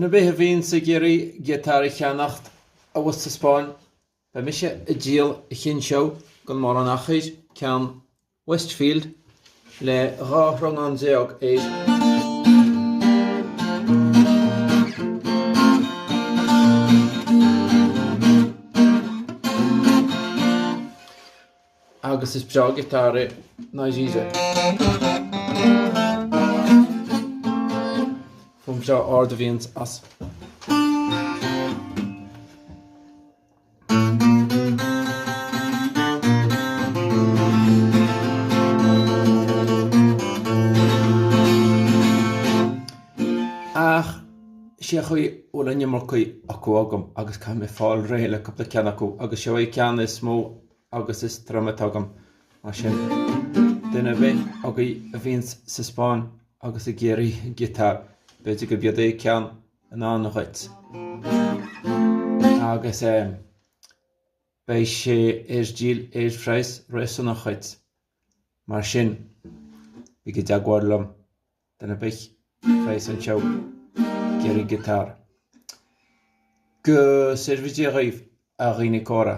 Duine ar bith a bhíonns ag iarraidh giotár a cheannacht abhus sa Spáinn, beidh mise ag díol an chinn seo gan mórán achair, ceann Westfield le 12 shreangán air. Agus is breá giotár é ndáiríre. Fuaim bhreá ard a bhíonns as. Ach sé an chaoi a bhfuil an iomarcaí acu agam agus caithfidh mé fáil réidh le cúpla ceann acu agus seo é ceann is mó agus is troime atá agam. Mar sin, duine ar bith agaibh a bhíonns sa Spáinn agus ag iarraidh giotár, b'fhéidir gurb iad é ceann in ann dhuit. Agus eh, beidh sé ar díol ar phraghas réasúnach dhuit. Mar sin, bígí i dteagmháil liom, duine ar bith a bheas anseo ag iarraidh giotár. Go seirbhe Dia dhaoibh, a dhaoine córa.